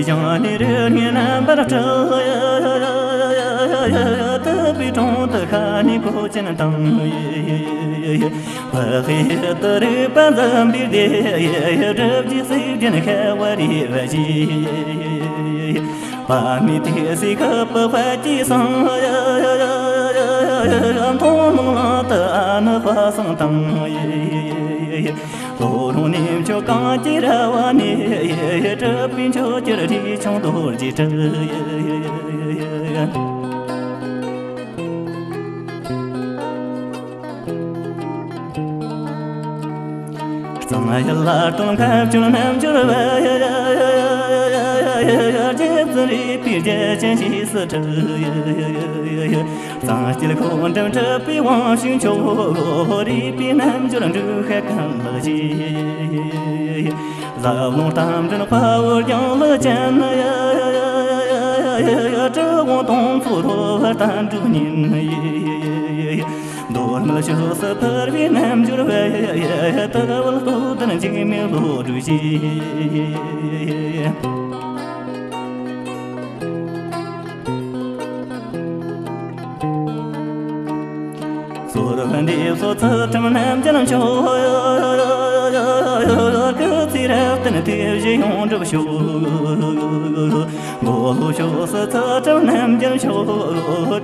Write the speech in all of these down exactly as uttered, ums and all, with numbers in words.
ཞིང་ནི་རི་ཉི་རྣམ་པར་སྤྲུལ། དུ་བའི་དྲུང་དུ་ཤ་ནི་གོ་ཅན་དང་། བག་ཡོད་དུ་རིག་པ་འཛིན་པའི་སྡེ། སྒྲུབ་ཀྱི་སྲིད་རྒྱན་ཤ་བ་རི་བ་ཞེས། པདྨའི་ཏི་སེའི་ཁབ་པུ་དཔལ་གྱི་སེང་། མཐོང་སྣང་ལམ་དུ་ཨ་ནུ་དཔལ་བཟང་དང་། ལྷོ་རོང་གནས་མཆོག་གངས་ཀྱི་ར་བ་ནས། གྲུབ་པའི་མཆོག་གྱུར་རས་ཆུང་རྡོ་རྗེ་གྲུབ། གཙང་ཡུལ་ལ་སྟོན་ཁ་བྱོན་རྣལ་འབྱོར་བ། རྗེ་བཙུན་རིག་པའི་རྒྱལ་ཆེན་རྗེས་སུ་གྲུབ། གཙང་སྐྱེས་ཁོང་འགྲིམ་གྲུབ་པའི་དབང་ཕྱུག་མཆོག་རིག་པའི་རྣལ་འབྱོར་འབྲུག་ཤ་ཀུན་ལེགས་ཞེས། ཟབ་ལུང་རྟ་མགྲིན་དཔའ་བོ་རྒྱང་བུ་ཅན། གྲུབ་དབང་སྟོང་ཚོགས་རོལ་བར་བསྟན་འགྲོ་ཉིད། མདོ་སྨད་ཕྱོགས་སུ་ཕུལ་བའི་རྣལ་འབྱོར་བས། ལྟ་བུ་རྟོགས་ལྡན་འཇིགས་མེད་བློ་གྲོས་ཞེས། ཟོར་བ་འདེབས་སོ་ཚུལ་ཁྲིམས་རྣམ་རྒྱལ་མཆོག། སྐུ་ཚེ་རབ་བརྟན་དེ་བཞིན་ཡོངས་གྲུབ་ཤོག། མགོ་ལོག་ཕྱོགས་སུ་ཚུལ་ཁྲིམས་རྣམ་རྒྱལ་མཆོག།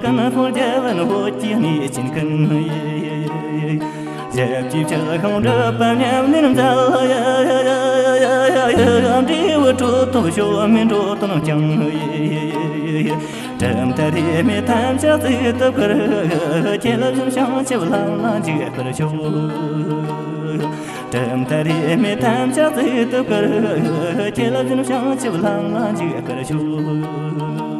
ཀུན་ཕུན་རྒྱལ་བན་བོད་ཀྱི་གནས་ཆེན་ཀུན། ཞབས་ཀྱི་ཕྱག་ཁང་སྒྲུབ་པ་ཉམས་ལེན་མཛད། འབྲས་བུ་སྤྲོད་ཐོབ་ཤོག་མི་འགྲོ་དོན་ཀྱང་། གྲུབ་མཐའ་རིས་མེད་ཐམས་ཅད་རྩིས་ཐུབ་ཀར། ཁྱེད་ལ་བྱིན་བྱང་ཆུབ་ལམ་ལ་འཇུག་པར་ཤོག། གྲུབ་མཐའ་རིས་མེད་ཐམས་ཅད་རྩིས་ཐུབ་ཀར། ཁྱེད་ལ་བྱིན་བྱང་ཆུབ་ལམ་ལ་འཇུག་པར་ཤོག།